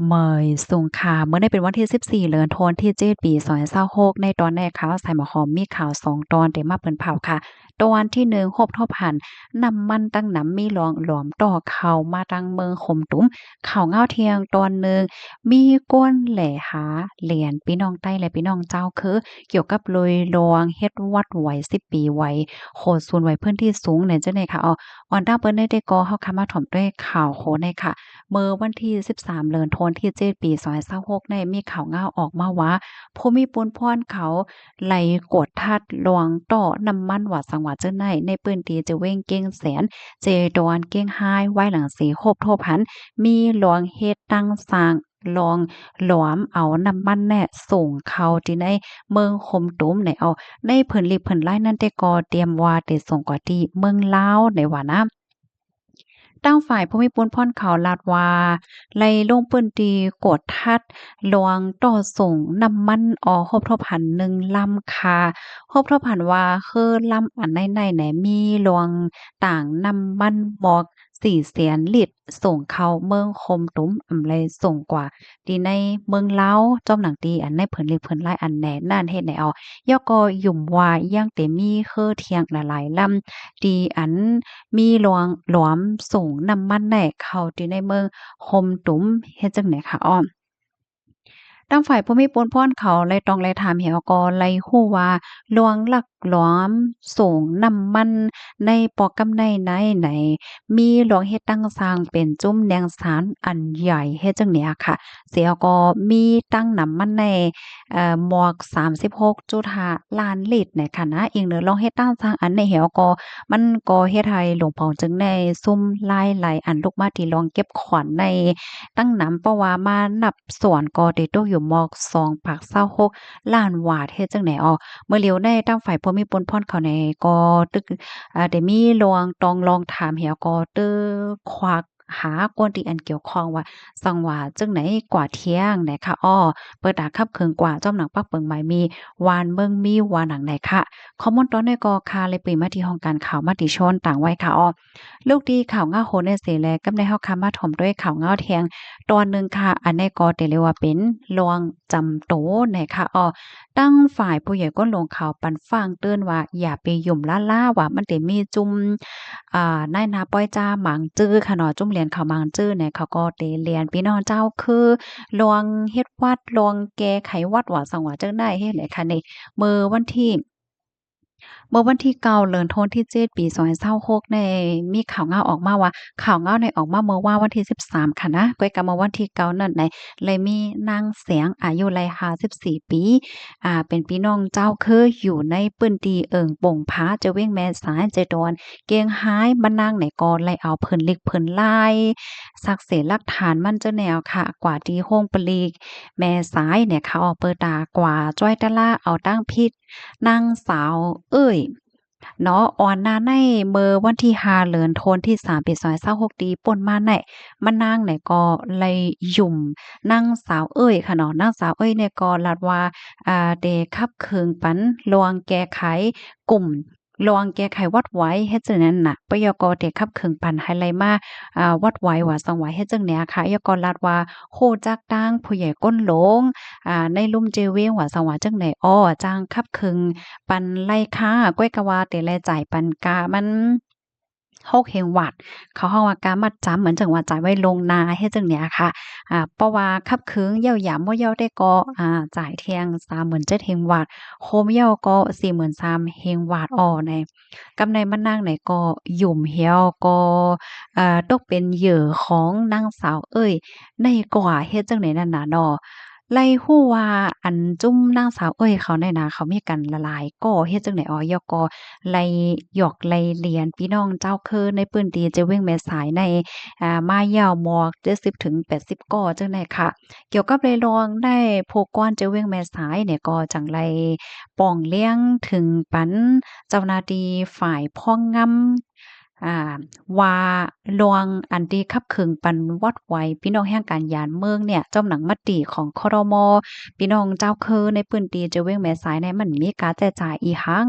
ເມີຍສູງຄ່ະ ມື້ນີ້ເປັນວັນທີສິບສີ່ ເດືອນທັນວາທີເຈັດ ປີສອງພັນຊາວຫົກ ໃນຕອນນີ້ຂ່າວສາຍໝາກຫອມມີຂ່າວສອງຕອນເດມາເປັນເຜົາຄ່ະ. ຕອນທີໜຶ່ງ ຮົບທົບຫັນນ້ຳມັນຕັງໜຳມີລອງຫຼວມຕໍ່ເຂົ້າມາທາງເມືອງໂຄມຕຸມ. ຂ່າວເງົາທ່ຽງຕອນໜຶ່ງ ມີຄົນແຫຼຫາຫຼຽນພີ່ນ້ອງໄຕ້ ແລະ ພີ່ນ້ອງເຈົ້າຄື ກ່ຽວກັບເລື່ອງເຮັດວັດໄຫວ້ສິບປີໄຫວ້ ໂຄສູນໄຫວ້ພື້ນທີ່ສູງ ແນວຈັ່ງໃດຄ່ະ. ອອ ອອນຕາງເປີດນີ້ເດກໍ ເຮົາຂ້າມາຖອມດ້ວຍຂ່າວໂຄແນຄ່ະ. ເມື່ອວັນທີສິບສາມ ເດືອນທັນວາທີເຈັດ ປີສອງພັນຊາວຫົກ ນີ້ ມີຂ່າວເງົາອອກມາວ່າ ພູມີປູນພອນເຂົາໄລ່ກວດທັດລອງຕໍ່ນ້ຳມັນ ວ່າສັງວ່າຈັ່ງໃດ ໃນພື້ນທີ່ຈະເວັງກຽງແສນ ເຈດອນ ກຽງຮາຍ ວາຍຫຼັງສີ ຮົບທົບຫັນ ມີລອງເຮັດຕັ້ງສ້າງ ລອງຫຼວມເອົານ້ຳມັນແນ່ສົ່ງເຂົ້າທີ່ໃນເມືອງໂຄມຕຸມໃນເອົາ ໃນເພິ່ນລີກເພິ່ນລາຍນັ້ນແຕ່ກໍຕຽມວ່າໄດ້ສົ່ງກວ່າທີ່ເມືອງລາວໃນວ່ານະ. ທາງຝ່າຍພູມີປູນພອນເຂົາລາດວ່າ ໄດ້ລົງພື້ນທີ່ກວດທັດລອງຕໍ່ສົ່ງນ້ຳມັນອອກ ຮົບທົບຫັນໜຶ່ງລຳຄ່ະ. ຮົບທົບຫັນວ່າເຮືອລຳອັນໃນໃນແນ່ມີລອງຕ່າງນ້ຳມັນໝອກ ສີ່ແສນລິດ ສົ່ງເຂົ້າເມືອງໂຄມຕຸມ ອຳໄລສົ່ງກວ່າທີ່ໃນເມືອງລາວ ຈອມໜັງທີ່ອັນໃນເພິ່ນລີກເພິ່ນລາຍອັນແນ່ນັ້ນເຮັດໃນເອົາ ຍອກກໍຫຍຸ້ມວ່າຍັງແຕ່ມີເຮືອທ່ຽງຫຼາຍໆລຳ ທີ່ອັນມີລອງຫຼວມສົ່ງນ້ຳມັນແນ່ເຂົ້າທີ່ໃນເມືອງໂຄມຕຸມ ເຮັດຈັ່ງໃດຄ່ະອ້ອມ. ທາງຝ່າຍຜູ້ມີປູນພອນເຂົາໄດ້ຕ້ອງໄດ້ຖາມແລ້ວກໍໄດ້ຮູ້ວ່າ ລວງລັກຫຼວມສົ່ງນ້ຳມັນໃນປອກກຳໄນໃນໃນ ມີລວງເຮັດຕັ້ງສ້າງເປັນຈຸ້ມແນງສານອັນໃຫຍ່ ເຮັດຈັ່ງນີ້ອະຄ່ະ ເສຍກໍມີຕັ້ງນ້ຳມັນໃນ ເອີ ໝວກສາມສິບຫົກຈຸດຫ້າລ້ານລິດໃນຂະນະ ອີງເໜືອລວງເຮັດຕັ້ງສ້າງອັນໃນແລ້ວກໍ ມັນກໍເຮັດໃຫ້ຫຼວງເປົາຈຶ່ງໄດ້ຊຸມລາຍໄຫຼອັນລຸກມາທີ່ລວງເກັບຂວັນໃນຕັ້ງນຳ ເພາະວ່າມານັບສ່ວນກໍໄດ້ຕົກຢູ່ໝວກສອງພັນຊາວຫົກລ້ານວາດ ເຮັດຈັ່ງໃດອອກ. ເມື່ອຫຼຽວໃນຕາມຝ່າຍຜູ້ມີປູນພອນເຂົາໃນກໍຕຶກ ເອີ ໄດ້ມີລວງຕ້ອງລອງຖາມແລ້ວກໍເຕີຄວັກ ຫາຄົນທີ່ອັນກ່ຽວຂ້ອງວ່າ ສັງວ່າຈຶ່ງໃນກວ່າທ່ຽງໃນຄະອໍ ເປີດຕາຂັບເຄື່ອນກວ່າ ຈອມໜັງປັກເປິງໝາຍມີ ວານເມືອງມີ ວ່າໜັງໃນຄະ. ຂໍ້ມູນຕອນນີ້ກໍຄາເລີຍປີມາທີ່ຫ້ອງການຂ່າວມະຕິຊົນຕ່າງໄວ້ຄະອໍ. ລູກທີ່ຂ່າວເງົາໂຫນໃນເສແລ ກຳໃນເຮົາຄາມາຖົມດ້ວຍຂ່າວເງົາແທງຕອນໜຶ່ງຄະ ອັນນີ້ກໍໄດ້ເລີຍວ່າເປັນລວງຈຳໂຕໃນຄະອໍ. ຕັ້ງຝ່າຍຜູ້ໃຫຍ່ກົ້ນຫຼວງເຂົາປັນຝາກເຕືອນວ່າ ຢ່າໄປຫຍຸ້ມລ້າໆ ວ່າມັນໄດ້ມີຈຸ້ມ ອ່າ ນາຍໜ້າປ່ອຍຈ້າມັງຈື່ຄະເນາະ ຈຸ້ມຫຼຽນເຂົາມັງຈື່ແນ ເຂົາກໍໄດ້ຫຼຽນພີ່ນ້ອງເຈົ້າຄື ລວງເຮັດວັດ ລວງແກ້ໄຂວັດ ວ່າສັງວ່າຈັ່ງໃດເຮັດແຫຼະຄະເນ. ເມື່ອວັນທີ ເມື່ອວັນທີເກົ້າ ເດືອນທັນວາທີເຈັດ ປີສອງພັນຊາວຫົກໃນ ມີຂ່າວເງົາອອກມາວ່າ ຂ່າວເງົາໃນອອກມາເມື່ອວານວັນທີສິບສາມຄະນະ ກ້ອຍກະເມື່ອວັນທີເກົ້ານັ້ນໃນ ໄດ້ມີນາງແສງ ອາຍຸໄດ້ຫ້າສິບສີ່ປີ ອ່າ ເປັນພີ່ນ້ອງເຈົ້າເຄີຍຢູ່ໃນພື້ນທີ່ເອີ່ງປົງຜາ ຈະເວັງແມ່ສາຍ ຈະດອນກຽງຮາຍ ມານາງໃນກໍໄດ້ເອົາເພິ່ນລິກເພິ່ນລາຍ ສັກເສດຫຼັກຖານມັນຈະແນວຄະ ກວ່າທີ່ໂຮງປະລິກແມ່ສາຍແນຄະ ອອກເປີດຕາກວ່າ ຈ້ອຍຕະລາ ເອົາຕັ້ງຜິດນາງສາວເອີຍ ເນາະ ອ່ອນໜ້າໃນເມື່ອວັນທີຫ້າ ເດືອນທັນວາທີສາມ ປີສອງພັນຊາວຫົກ ທີ່ປົນມາໃນ ມານາງໃນກໍໄດ້ຫຍຸ້ມນາງສາວເອີຍຄະເນາະ ນາງສາວເອີຍໃນກໍລາດວ່າ ອ່າ ໄດ້ຂັບເຄື່ອນປັນລວງແກ້ໄຂກຸ່ມ ລວງແກ້ໄຂວັດໄຫວ ເຮັດຈັ່ງນັ້ນນະ ປະຍອກກໍໄດ້ຂັບເຄື່ອນປັນໃຫ້ໄລ່ມາ ອ່າ ວັດໄຫວ ວ່າສັງວ່າເຮັດຈັ່ງແນຄະ ຍອກກໍລາດວ່າ ຮູ້ຈັກຕັ້ງຜູ້ໃຫຍ່ກົ້ນຫຼວງ ອ່າ ໃນລຸ່ມເຈເວງ ວ່າສັງວ່າຈັ່ງໃດ ອໍ ຈັ່ງຂັບເຄື່ອນ ປັນໄລ່ຄ່າ ກ້ອຍກະວ່າແຕ່ລະຈ່າຍປັນກາມັນຫົກເຮັງວາດ ເຂົາຮ້ອງວ່າກາມັດຈຳ ເໝືອນຈັ່ງວ່າຈ່າຍໄວ້ລ່ວງໜ້າ ເຮັດຈັ່ງເນີ້ຍຄ່ະ ອາ ເພາະວ່າຂັບເຄື່ອນເຍົາຢາມບໍ່ເຍົາແຕ່ກໍ ອາ ຈ່າຍທ່ຽງສາມໝື່ນເຈັດເຮັງວາດ ໂຄມເຍົາກໍສີ່ໝື່ນສາມເຮັງວາດ ອໍ ໃນ ກຳໃນມານາງໃນກໍຫຍຸ້ມແລ້ວກໍ ເອີ ຕົກເປັນເຫຍື່ອຂອງນາງສາວເອີຍ ໃນກວ່າເຮັດຈັ່ງໃດນັ້ນນະເນາະ. ໄລ່ຮູ້ວ່າ ອັນ ຈຸ້ມນາງສາວເອີຍເຂົາໃນນະ ເຂົາມີກັນຫຼາຍໆກໍ ເຮັດຈັ່ງໃດ ອໍ ຍອກກໍໄລ່ ຢອກໄລ່ຫຼຽນພີ່ນ້ອງເຈົ້າເຄີຍໃນພື້ນທີ່ຈະເວັງແມ່ສາຍໃນ ອາ ມາຍາວໝວກເຈັດສິບເຖິງແປດສິບກໍຈັ່ງໃດຄ່ະ. ກ່ຽວກັບເລື່ອງໃນຜູ້ກວນຈະເວັງແມ່ສາຍນີ້ ກໍຈັ່ງໄດ້ປ່ອງລຽງເຖິງປັນເຈົ້າໜ້າທີ່ຝ່າຍພອງງຳ ອ່າ ວ່າເລື່ອງອັນທີ່ຂັບເຄື່ອນປັນວັດໄຫວ ພີ່ນ້ອງແຫ່ງການຢານເມືອງເນຍ ຈອມໜັງມະຕິຂອງ ຄລມ ພີ່ນ້ອງເຈົ້າເຄີໃນພື້ນທີ່ເຈົ້າວຽງແມ່ສາຍເນຍ ມັນມີຄ່າໃຊ້ຈ່າຍອີ່ຫຍັງ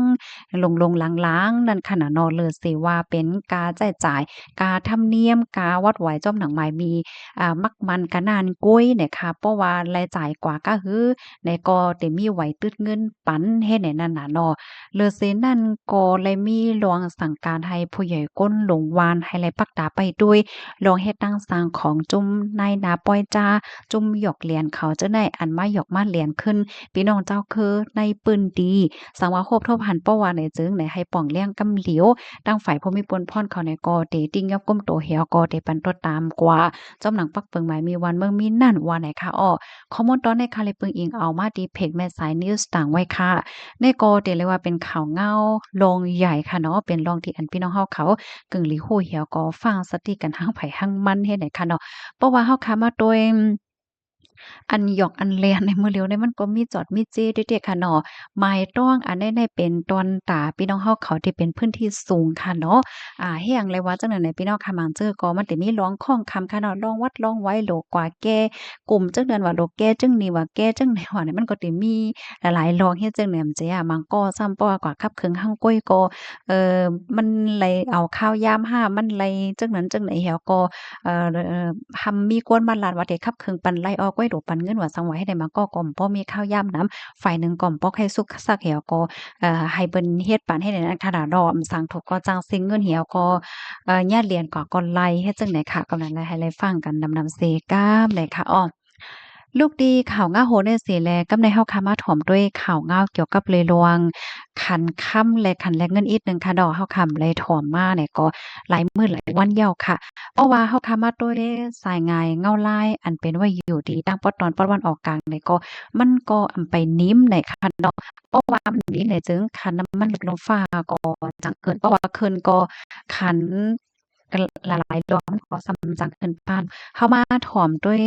ຫຼົງໆລາງໆນັ້ນຂະນະເນາະ ຫຼືຊິວ່າເປັນຄ່າໃຊ້ຈ່າຍ ຄ່າທຳນຽມ ຄ່າວັດໄຫວ ຈອມໜັງໝາຍມີ ອ່າ ໝາກມັນກະໜ່ານກ້ວຍເນຍຄ່ະ ເພາະວ່າລາຍຈ່າຍກວ່າກະຫື ແນກໍເຕມີໄຫວຕຶດເງິນປັນເຮັດແນນັ້ນນະເນາະ. ເລີເຊນັ້ນກໍໄດ້ມີລອງສັ່ງການໃຫ້ຜູ້ໃຫຍ່ກົ້ນລົງວານໃຫ້ໄດ້ປັກຕາໄປດ້ວຍ ລອງເຮັດຕັ້ງສ້າງຂອງຈຸ້ມນາຍໜ້າປ່ອຍຈ້າ ຈຸ້ມຢອກຫຼຽນເຂົາເຈົ້າໃນອັນມາຢອກມາຫຼຽນຂຶ້ນ ພີ່ນ້ອງເຈົ້າເຄີໃນພື້ນທີ່ ສັງວ່າໂຮບທົບຫັນເປົ້າວ່າໃນຈຶ່ງໃນໃຫ້ປ່ອງລ້ຽງກຳຫຼຽວ ຕັ້ງຝ່າຍຜູ້ມີປຸນພອນເຂົາໃນກໍເຕຕິງຍອບກຸມໂຕແຮວກໍເຕປັນຕົວຕາມກວ່າ ຈອມໜັງປັກເປິງໝາຍມີວັນເມືອງມີນັ້ນວ່າໃນຄ່ະ. ອອກຂໍ້ມູນຕອນໃນຄ່ະ ແລະ ເບິ່ງອີງເອົາມາທີ່ເພຈແມ່ສາຍນິວສຕາງໄວ້ຄ່ະ. ໃນກໍເຕເລີຍວ່າເປັນຂ່າວເງົາລອງໃຫຍ່ຄ່ະເນາະ ເປັນລອງທີ່ອັນພີ່ນ້ອງເຮົາເຂົາກຶ່ງຫຼີຮູ້ແຮວກໍຟັງສະຕິກັນທັງໃຜທັງມັນເຮັດໃນຄ່ະເນາະ. ເພາະວ່າເຮົາຄ່ະມາໂດຍ ອັນຢອກອັນແລນໃນມື້ລຽວນີ້ມັນກໍມີຈອດມີເຈເດ້ໆ ຄ່ະເນາະ ໝາຍຕ້ອງອັນໃດໃນເປັນຕອນຕາພີ່ນ້ອງເຮົາເຂົາທີ່ເປັນພື້ນທີ່ສູງ ຄ່ະເນາະ. ອ່າ ເຮັດຫຍັງແລວ່າຈັ່ງນັ້ນແຫຼະ ພີ່ນ້ອງຄ່ະ ບາງເທື່ອກໍມັນຈະມີລອງຂອງຄຳ ຄ່ະເນາະ ລອງວັດລອງໄຫວ ໂລກວ່າແກ່ ກຸ່ມຈັ່ງນັ້ນວ່າໂລກແກ່ຈັ່ງນີ້ວ່າແກ່ຈັ່ງໃດວ່ານີ້ ມັນກໍຈະມີຫຼາຍໆລອງເຮັດຈັ່ງນັ້ນເຈ ບາງກໍຊ້ຳເພາະວ່າກວ່າຂັບເຄື່ອນທາງກ້ວຍກໍ ເອີ ມັນໄດ້ເອົາຂ່າວຢາມຫາ ມັນໄດ້ຈັ່ງນັ້ນຈັ່ງໃດແຮວກໍ ເອີ ທຳມີກວນມາລາດວ່າເດ້ຂັບເຄື່ອນປັນໄລ່ອອກໄວ້ໂດປັນເງິນວ່າສັງວ່າເຮັດໃດມາກໍກໍບໍ່ມີຂ່າວຢາມນຳ ຝ່າຍໜຶ່ງກໍບໍ່ໃຫ້ສຸກສັກແຮວກໍ ເອີ ໃຫ້ເພິ່ນເຮັດປັນເຮັດໃດນັ້ນຂະໜາດເນາະ ສັງທຸກກໍຈັ່ງເຊັງເງິນແຮວກໍ ເອີ ຍາດຫຼຽນກວ່າກໍໄລ່ເຮັດຈັ່ງໃດຄ່ະ ກໍນັ້ນແຫຼະ ໃຫ້ໄດ້ຟັງກັນນຳນຳເຊກັນເລີຍຄ່ະ. ອອ ລູກດີຂ່າວງາວໂຫໃນເສແລ ກັບໃນເຮົາຄ່ະມາຖອມດ້ວຍຂ່າວງາວກ່ຽວກັບເລື່ອງຂັນຄຳ ແລະ ຂັນແລກເງິນອີກໜຶ່ງຄ່ະເນາະ ເຮົາຄ່ະໄດ້ຖອມມາໃນກໍຫຼາຍມື້ຫຼາຍວັນຍາວຄ່ະ ເພາະວ່າເຮົາຄ່ະມາໂຕເລສາຍງາຍເງົາລາຍ ອັນເປັນໄວ້ຢູ່ທີ່ທາງປອດຕອນປອດວັນອອກກາງໃນກໍ ມັນກໍອຳໄປນິມໃນຄ່ະເນາະ ເພາະວ່າມັນມີໃນເຊິ່ງຄັນນ້ຳມັນລົດລົງຟ້າກໍຈັງເກີດ ເພາະວ່າເຄີນກໍຄັນຫຼາຍໆລອງກໍສ່ຳຈັງເກີດປານ ເຮົາມາຖອມໂຕເລ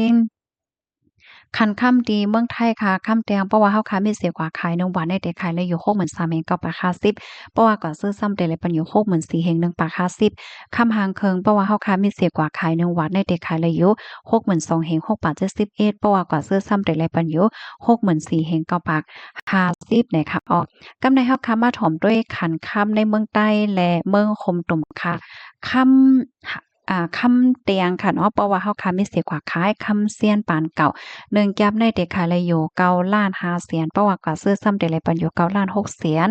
ຄັນຄຳທີ່ເມືອງໄທຄ່ະ ຄຳແຕ່ງ ເພາະວ່າເຮົາຄ່ະມີເສກວ່າຂາຍໜຶ່ງບາດໃນເຕຂາຍເລີຍຢູ່ຫົກໝື່ນສາມເຮງເກົ້າປາກຫ້າສິບ ເພາະວ່າກວ່າຊື້ຊ້ຳເຕເລີຍປັນຢູ່ຫົກໝື່ນສີ່ເຮງໜຶ່ງປາກຫ້າສິບ ຄຳຫາງເຄິ່ງ ເພາະວ່າເຮົາຄ່ະມີເສກວ່າຂາຍໜຶ່ງບາດໃນເຕຂາຍເລີຍຢູ່ຫົກໝື່ນສອງເຮງຫົກປາກເຈັດສິບເອັດ ເພາະວ່າກວ່າຊື້ຊ້ຳເຕເລີຍປັນຢູ່ຫົກໝື່ນສີ່ເຮງເກົ້າປາກຫ້າສິບ ນະຄະ. ອອກ ກັບໃນເຮົາຄ່ະມາຖອມດ້ວຍຂັນຄຳໃນເມືອງໃຕ້ ແລະ ເມືອງໂຄມຕຸມຄ່ະ ຄຳ ອ່າ ຄຳແຕ່ງຄ່ະເນາະ ເພາະວ່າເຮົາຄ່ະມີເສກວ່າຂາຍ ຄຳຊຽນປານເກົ່າ ໜຶ່ງແກັບໃນເຕຂາຍເລີຍຢູ່ເກົ້າລ້ານຫ້າແສນ ເພາະວ່າກວ່າຊື້ຊ້ຳເຕເລີຍປັນຢູ່ເກົ້າລ້ານຫົກແສນ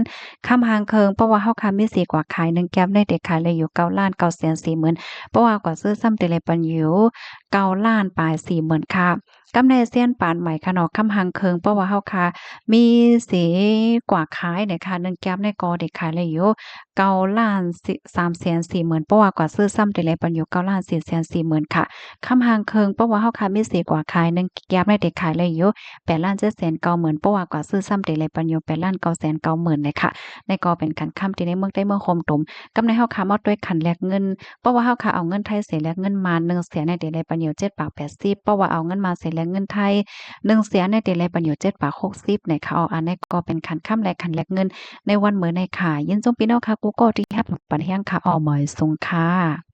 ຄຳຫາງເຄິ່ງ ເພາະວ່າເຮົາຄ່ະມີເສກວ່າຂາຍ ໜຶ່ງແກັບໃນເຕຂາຍເລີຍຢູ່ເກົ້າລ້ານເກົ້າແສນສີ່ໝື່ນ ເພາະວ່າກວ່າຊື້ຊ້ຳເຕເລີຍປັນຢູ່ເກົ້າລ້ານປາຍສີ່ໝື່ນຄ່ະ. ກັບໃນຊຽນປານໃໝ່ຄ່ະເນາະ ຄຳຫາງເຄິ່ງ ເພາະວ່າເຮົາຄ່ະມີເສກວ່າຂາຍນະຄະ ໜຶ່ງແກັບໃນກໍເຕຂາຍເລີຍຢູ່ ເກົ້າລ້ານສາມແສນສີ່ໝື່ນ ເພາະວ່າກວ່າຊື້ຊ້ຳເຕເລີຍປັນຢູ່ເກົ້າລ້ານສີ່ແສນສີ່ໝື່ນຄ່ະ. ຄຳຫາງເຄິ່ງ ເພາະວ່າເຮົາຄ່ະມີເສກວ່າຂາຍ ໜຶ່ງແກັບໃນເຕຂາຍເລີຍຢູ່ແປດລ້ານເຈັດແສນເກົ້າໝື່ນ ເພາະວ່າກວ່າຊື້ຊ້ຳເຕເລີຍປັນຢູ່ແປດລ້ານເກົ້າແສນເກົ້າໝື່ນນະຄະ. ໃນກໍເປັນຂັນຄຳທີ່ໃນເມືອງໃຕ້ເມືອງໂຄມຕຸມ ກັບໃນເຮົາຄ່ະມາດ້ວຍຂັນແລກເງິນ ເພາະວ່າເຮົາຄ່ະເອົາເງິນໄທເສແລກເງິນມານ ໜຶ່ງແສນໃນເຕເລີຍປັນຢູ່ເຈັດປາກແປດສິບ ເພາະວ່າເອົາເງິນມານເສແລກເງິນໄທ ໜຶ່ງແສນໃນເຕເລີຍປັນຢູ່ເຈັດປາກຫົກສິບນະຄະ. ອອກ ອັນໃນກໍເປັນຂັນຄຳ ແລະ ຂັນແລກເງິນໃນວັນມື້ໃນຄ່ະ. ຍິນຊົມພີ່ນ້ອງຄ່ະ ກູ່ກໍທີ່ຮັກປັນແຮງຄ່ະ. ອອກ ໝາຍສູງຄ່ະ.